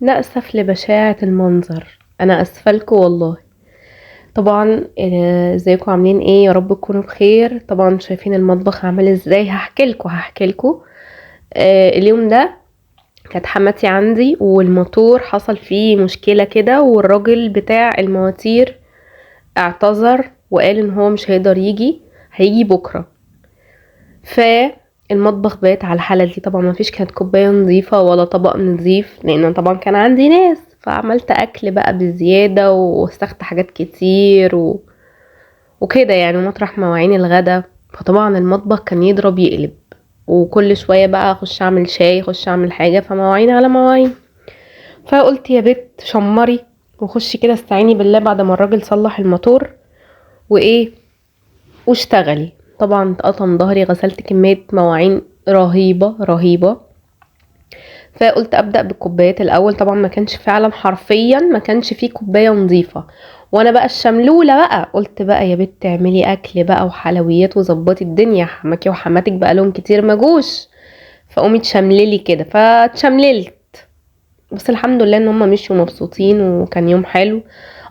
نأسف لبشاعة المنظر، انا اسفلكوا والله. طبعا ازيكم عاملين ايه؟ يا رب تكونوا بخير. طبعا شايفين المطبخ عامل ازاي، هحكي لكم. اليوم ده كانت حماتي عندي والموتور حصل فيه مشكلة كده، والراجل بتاع المواتير اعتذر وقال ان هو مش هيقدر يجي، هيجي بكرة. فالمطبخ بات على الحالة دي. طبعا ما فيش كانت كوباية نظيفة ولا طبق نظيف، لان طبعا كان عندي ناس، فعملت اكل بقى بزيادة ووسخت حاجات كتير وكده يعني، ومطرح مواعين الغدا. فطبعا المطبخ كان يضرب يقلب، وكل شوية بقى اخش اعمل شاي، اخش اعمل حاجة، فمواعين على مواعين. فقلت يا بت شمري وخشي كده استعيني بالله بعد ما الراجل صلح الموتور وايه واشتغلي. طبعا اتقطم ظهري، غسلت كمية مواعين رهيبة رهيبة. فقلت ابدأ بالكوبايات الاول. طبعا ما كانش فعلا حرفيا ما كانش فيه كوباية نظيفة، وانا بقى الشملولة بقى قلت بقى يا بت تعملي اكل بقى وحلويات وظبطي الدنيا، حماكي وحماتك بقى لهم كتير ما جوش، فقومي تشمللي كده. فتشمللت، بس الحمد لله ان هم مشوا مبسوطين وكان يوم حلو.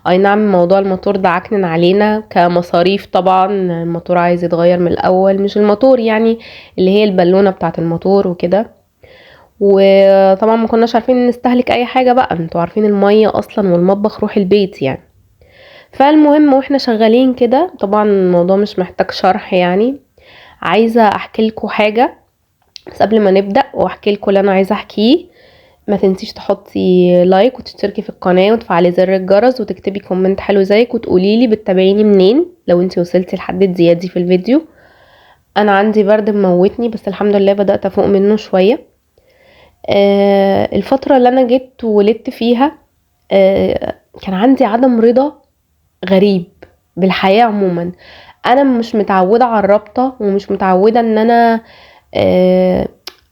اي نعم موضوع الموتور ده عكنن علينا كمصاريف، طبعا الموتور عايز يتغير من الاول، مش الموتور يعني اللي هي البالونه بتاعه الموتور وكده. وطبعا ما كناش عارفين نستهلك اي حاجه بقى، انتوا عارفين الميه اصلا والمطبخ روح البيت يعني. فالمهم واحنا شغالين كده، طبعا الموضوع مش محتاج شرح يعني، عايزه احكي لكم حاجه بس قبل ما نبدا واحكي لكم اللي انا عايزه احكيه. ما تنسيش تحطي like وتشتركي في القناه وتفعلي زر الجرس وتكتبي comment حلو زيك وتقولي لي بتتابعيني منين لو انتي وصلتي لحد الدقيقه دي في الفيديو. انا عندي برد مموتني بس الحمد لله بدات افوق منه شويه. الفتره اللي انا جيت وولدت فيها، كان عندي عدم رضا غريب بالحياه عموما. انا مش متعوده على الرابطه، ومش متعوده ان انا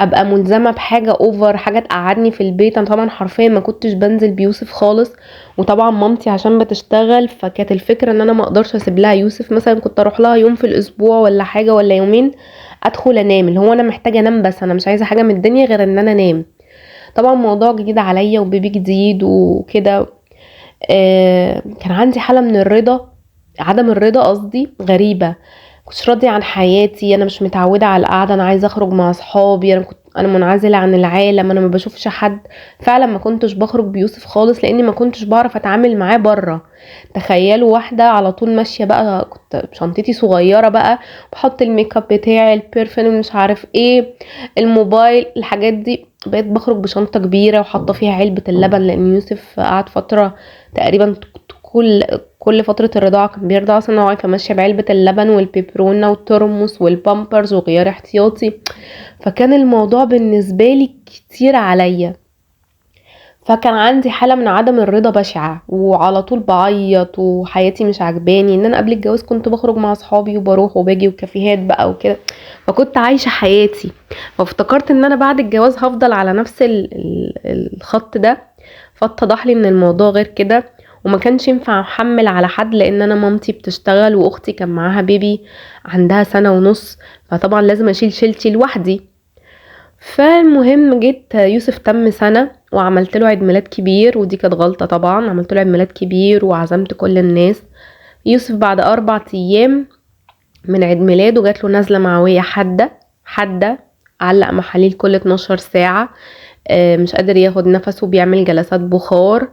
ابقى ملزمه بحاجه over، حاجه تقعدني في البيت. انا طبعا حرفيا ما كنتش بنزل بيوسف خالص، وطبعا مامتي عشان بتشتغل فكانت الفكره ان انا ما اقدرش اسيب لها يوسف. مثلا كنت اروح لها يوم في الاسبوع ولا حاجه ولا يومين، ادخل انام، اللي هو انا محتاجه انام بس، انا مش عايزه حاجه من الدنيا غير ان انا انام. طبعا موضوع جديد عليا وبيبي جديد وكده. كان عندي حاله من الرضا، عدم الرضا قصدي، غريبه. كنتش راضيه عن حياتي، انا مش متعوده على القعده، انا عايزه اخرج مع اصحابي، انا منعزله عن العالم، انا ما بشوفش حد. فعلا ما كنتش بخرج بيوسف خالص لاني ما كنتش بعرف اتعامل معاه بره. تخيلوا واحده على طول ماشيه بقى، كنت شنطتي صغيره بقى، بحط الميك اب بتاعي، ال perfume، مش عارف ايه، الموبايل، الحاجات دي. بقيت بخرج بشنطه كبيره وحاطه فيها علبه اللبن، لان يوسف قعد فتره تقريبا كل فترة الرضاعة كان بيرضع صناعي، فماشية بعلبة اللبن والبيبرونة والترمس والبامبرز وغيار احتياطي. فكان الموضوع بالنسبة لي كتير عليا، فكان عندي حالة من عدم الرضا بشعة، وعلى طول بعيط وحياتي مش عجباني. ان انا قبل الجواز كنت بخرج مع اصحابي وبروح وباجي وكافيهات بقى وكده، فكنت عايشة حياتي. فافتكرت ان انا بعد الجواز هفضل على نفس الخط ده، فاتضح لي ان الموضوع غير كده، وما كانش ينفع احمل على حد، لان انا مامتي بتشتغل واختي كان معاها بيبي عندها سنة ونص، فطبعا لازم اشيل شيلتي لوحدي. فالمهم جيت يوسف تم سنة وعملت له عيد ميلاد كبير، ودي كانت غلطة طبعا. عملت له عيد ميلاد كبير وعزمت كل الناس. يوسف بعد 4 ايام من عيد ميلاده جات له نزلة معوية حادة حادة، علق محاليل كل 12 ساعة، مش قادر ياخد نفسه، بيعمل جلسات بخار،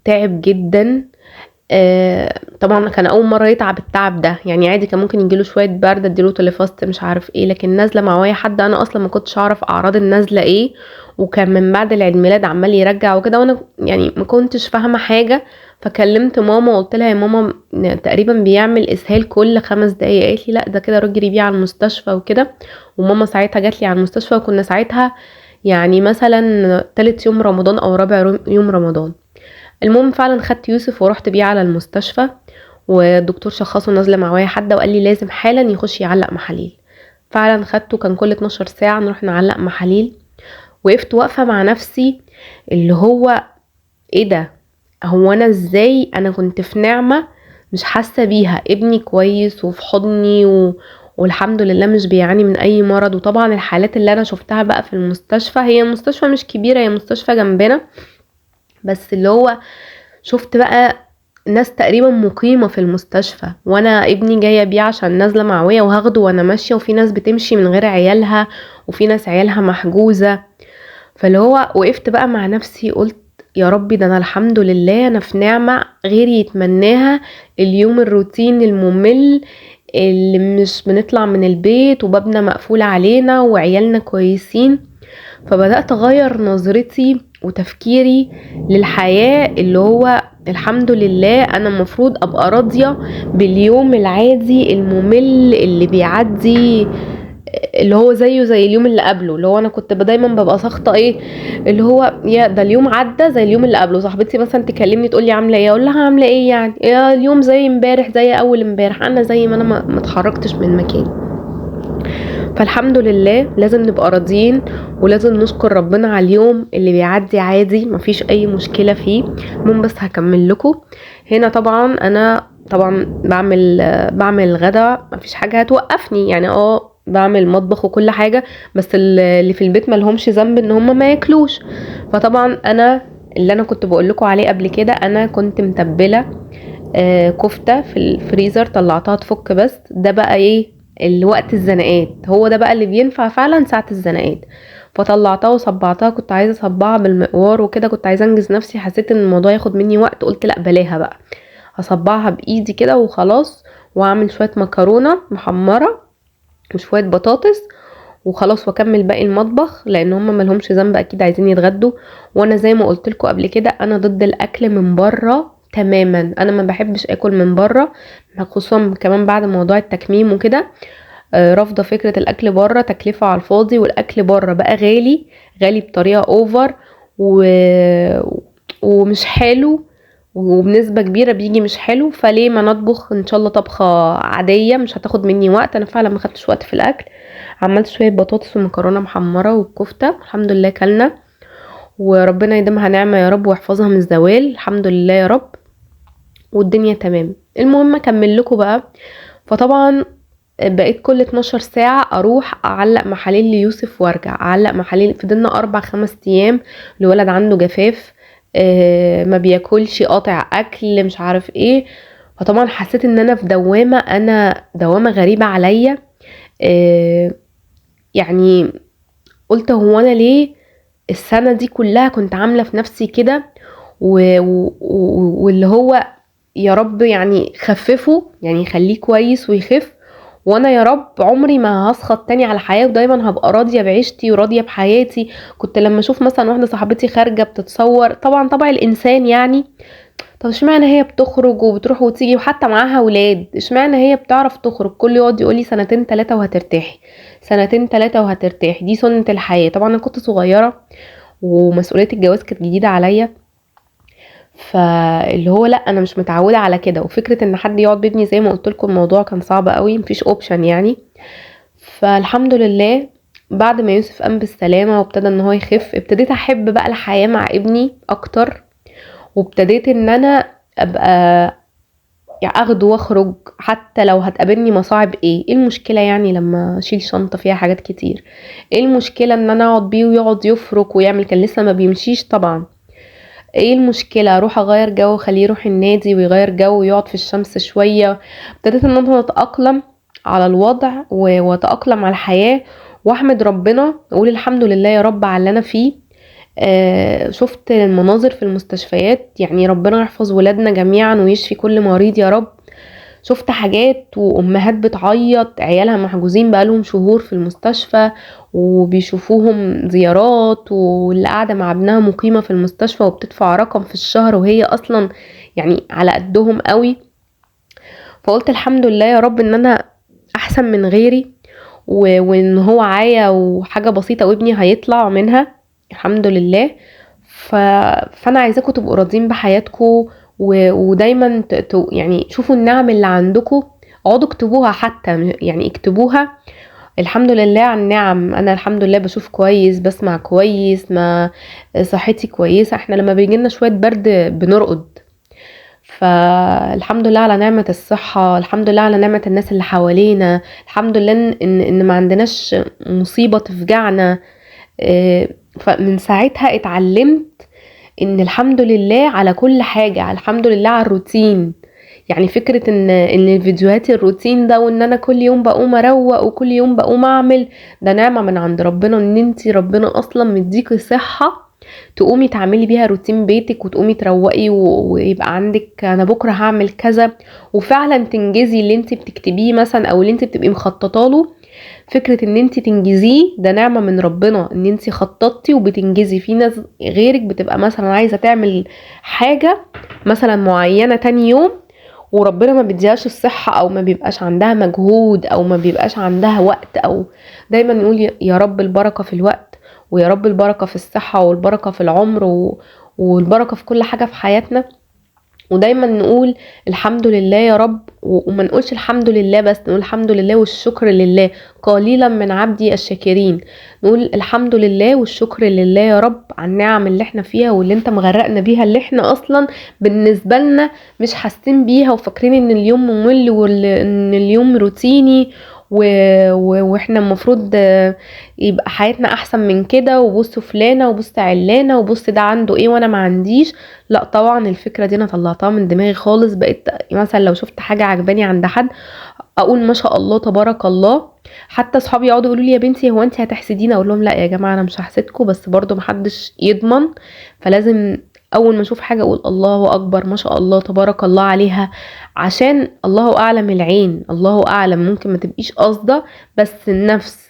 تعب جدا. طبعا كان اول مره يتعب التعب ده، يعني عادي كان ممكن يجيله شويه برد اديله تليفاست مش عارف ايه، لكن نازله معويه حد انا اصلا ما كنتش اعرف اعراض النازله ايه، وكان من بعد العيد ميلاد عمال يرجع وكده، وانا ما كنتش فاهمه حاجه. فكلمت ماما وقلت لها يا ماما تقريبا بيعمل اسهال كل 5 دقايق، قالت لي لا ده كده رجري بيه على المستشفى وكده. وماما ساعتها جات لي على المستشفى، وكنا ساعتها مثلا تالت يوم رمضان او رابع يوم رمضان. المهم فعلا خدت يوسف ورحت بيه على المستشفى، والدكتور شخصه نازله معويه حاده وقال لي لازم حالا يخش يعلق محاليل. فعلا خدته، كان كل 12 ساعه نروح نعلق محاليل. وقفت واقفه مع نفسي اللي هو ايه ده، هو انا ازاي انا كنت في نعمه مش حاسه بيها، ابني كويس وفي حضني والحمد لله مش بيعاني من اي مرض. وطبعا الحالات اللي انا شفتها بقى في المستشفى، هي مستشفى مش كبيره، هي مستشفى جنبنا، بس اللي هو شفت بقى ناس تقريبا مقيمة في المستشفى، وانا ابني جاية بيه عشان نازلة معوية وهاخده وانا ماشية، وفي ناس بتمشي من غير عيالها، وفي ناس عيالها محجوزة. فاللي هو وقفت بقى مع نفسي قلت يا ربي ده انا الحمد لله انا في نعمة غيري يتمناها. اليوم الروتين الممل اللي مش بنطلع من البيت وبابنا مقفول علينا وعيالنا كويسين. فبدأت اغير نظرتي وتفكيري للحياة، اللي هو الحمد لله انا المفروض ابقى راضية باليوم العادي الممل اللي بيعدي، اللي هو زيه زي اليوم اللي قبله، اللي هو انا كنت دايما ببقى ساخطه ايه اللي هو يا ده اليوم عدى زي اليوم اللي قبله. صاحبتي مثلا تكلمني تقول لي عامله ايه، اقول لها عامله ايه يعني، يا اليوم زي امبارح زي اول امبارح، انا زي ما انا ما اتحركتش من مكاني. فالحمد لله لازم نبقى راضيين، ولازم نشكر ربنا على اليوم اللي بيعدي عادي مفيش اي مشكله فيه. المهم بس هكمل لكم هنا. طبعا انا طبعا بعمل الغدا، مفيش حاجه هتوقفني يعني، بعمل مطبخ وكل حاجه، بس اللي في البيت مالهمش ذنب ان هم ما ياكلوش. فطبعا انا اللي انا كنت بقول لكم عليه قبل كده، انا كنت متبله كفته في الفريزر، طلعتها تفك، بس ده بقى ايه الوقت الزنقات، هو ده بقى اللي بينفع فعلا ساعه الزنقات. فطلعتها وصبعتها، كنت عايزه اصبعها بالمقوار وكده، كنت عايزه انجز نفسي، حسيت ان الموضوع ياخد مني وقت، قلت لا بلاها بقى، هصبعها بايدي كده وخلاص، واعمل شويه مكرونه محمره وشويه بطاطس وخلاص، واكمل باقي المطبخ، لان هم مالهمش ذنب اكيد عايزين يتغدوا. وانا زي ما قلت لكم قبل كده انا ضد الاكل من بره تماما، انا ما بحبش اكل من بره، خصوصا كمان بعد موضوع التكميم وكده، رافضه فكره الاكل بره، تكلفه على الفاضي، والاكل بره بقى غالي غالي بطريقه over ومش حلو، وبنسبة كبيرة بيجي مش حلو. فليه ما نطبخ ان شاء الله طبخة عادية مش هتاخد مني وقت. انا فعلا ما خدتش وقت في الاكل، عملت شوية بطاطس ومكرونة محمرة والكفتة، الحمد لله كلنا، وربنا يديمها نعمة يا رب ويحفظها من الزوال، الحمد لله يا رب، والدنيا تمام. المهم اكمل لكم بقى. فطبعا بقيت كل 12 ساعة اروح اعلق محاليل ليوسف وارجع اعلق محاليل. فضلنا 4-5 ايام الولد عنده جفاف، ما بياكلش، قاطع اكل، مش عارف ايه. فطبعا حسيت ان انا في دوامة، انا دوامة غريبة عليا. قلت هو انا ليه السنة دي كلها كنت عاملة في نفسي كده، واللي هو يا رب خففه، خليه كويس ويخف، وانا يا رب عمري ما هسخط تاني على الحياة، ودايما هبقى راضية بعيشتي وراضية بحياتي. كنت لما اشوف مثلا واحدة صاحبتي خارجة بتتصور، طبعا طبع الانسان طب اشمعنى هي بتخرج وبتروح وتيجي وحتى معاها ولاد، اشمعنى هي بتعرف تخرج؟ كل يقعد يقولي سنتين تلاتة وهترتاحي، سنتين تلاتة وهترتاحي، دي سنة الحياة. طبعا انا كنت صغيرة ومسؤولية الجواز كانت جديدة عليا، فاللي هو لا انا مش متعودة على كده، وفكرة ان حد يقعد بابني زي ما قلت لكم الموضوع كان صعب قوي، مفيش option. فالحمد لله بعد ما يوسف قام بالسلامة وابتدى ان هو يخف، ابتديت احب بقى الحياة مع ابني اكتر، وابتديت ان انا ابقى اخده واخرج حتى لو هتقابلني مصاعب. ايه المشكلة لما اشيل شنطة فيها حاجات كتير؟ ايه المشكلة ان انا اقعد بيه ويقعد يفرك ويعمل، كان لسه ما بيمشيش طبعا. ايه المشكلة اروح اغير جو، خليه يروح النادي ويغير جو ويقعد في الشمس شوية. ابتديت ان انا اتأقلم على الوضع واتأقلم على الحياة، واحمد ربنا واقول الحمد لله يا رب على اللي انا فيه. شفت المناظر في المستشفيات، ربنا يحفظ ولادنا جميعا ويشفي كل مريض يا رب. شفت حاجات وامهات بتعيط عيالها محجوزين بقالهم شهور في المستشفى وبيشوفوهم زيارات، واللي قاعده مع ابنها مقيمه في المستشفى وبتدفع رقم في الشهر وهي اصلا على قدهم قوي. فقلت الحمد لله يا رب ان انا احسن من غيري، وان هو عايا وحاجه بسيطه وابني هيطلع منها الحمد لله. فانا عايزاكم تبقوا راضيين بحياتكم، ودايما شوفوا النعم اللي عندكم، اقعدوا اكتبوها حتى، اكتبوها الحمد لله على النعم. انا الحمد لله بشوف كويس، بسمع كويس، ما صحتي كويسه. احنا لما بيجي لنا شويه برد بنرقد، فالحمد لله على نعمه الصحه، الحمد لله على نعمه الناس اللي حوالينا، الحمد لله ان ما عندناش مصيبه تفجعنا. فمن ساعتها اتعلمت ان الحمد لله على كل حاجة، الحمد لله على الروتين. يعني فكرة ان الفيديوهات الروتين ده، وان انا كل يوم بقوم اروق وكل يوم بقوم اعمل، ده نعمة من عند ربنا، ان انتي ربنا اصلا مديكي صحة تقومي تعملي بيها روتين بيتك، وتقومي تروقي ويبقى عندك انا بكرة هعمل كذا، وفعلا تنجزي اللي انتي بتكتبيه مثلا او اللي انتي بتبقي مخططه له. فكرة ان انتي تنجزيه ده نعمة من ربنا، ان انتي خططتي وبتنجزي. في ناس غيرك بتبقى مثلا عايزة تعمل حاجة مثلا معينة تاني يوم، وربنا ما بيديهاش الصحة، او ما بيبقاش عندها مجهود، او ما بيبقاش عندها وقت. او دايما نقول يا رب البركة في الوقت، ويا رب البركة في الصحة، والبركة في العمر، والبركة في كل حاجة في حياتنا. ودايما نقول الحمد لله يا رب، وما نقولش الحمد لله بس، نقول الحمد لله والشكر لله، قليلا من عبدي الشاكرين. نقول الحمد لله والشكر لله يا رب على النعم اللي احنا فيها، واللي انت مغرقنا بيها، اللي احنا اصلا بالنسبة لنا مش حاسين بيها، وفاكرين ان اليوم ممل وان اليوم روتيني، واحنا المفروض يبقى حياتنا احسن من كده، وبص فلانة وبص علانة وبص ده عنده ايه وانا ما عنديش. لا طبعا الفكرة دي انا طلعتها من دماغي خالص. بقيت مثلا لو شفت حاجة عجباني عند حد اقول ما شاء الله تبارك الله. حتى اصحابي يقعدوا يقولوا لي يا بنتي هو انت هتحسدينا؟ اقول لهم لا يا جماعة انا مش هحسدكم، بس برضو محدش يضمن، فلازم اول ما اشوف حاجة اقول الله اكبر ما شاء الله تبارك الله عليها، عشان الله اعلم العين، الله اعلم، ممكن ما تبقيش قاصده بس النفس.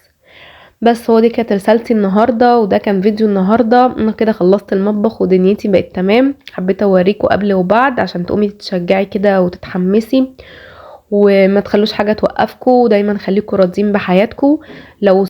بس هو دي كانت رسالتي النهارده، وده كان فيديو النهارده. انا كده خلصت المطبخ ودنيتي بقت تمام. حبيت اوريكم قبل وبعد عشان تقومي تتشجعي كده وتتحمسي، وما تخلوش حاجة توقفكم، ودايما خليكم راضيين بحياتكم. لو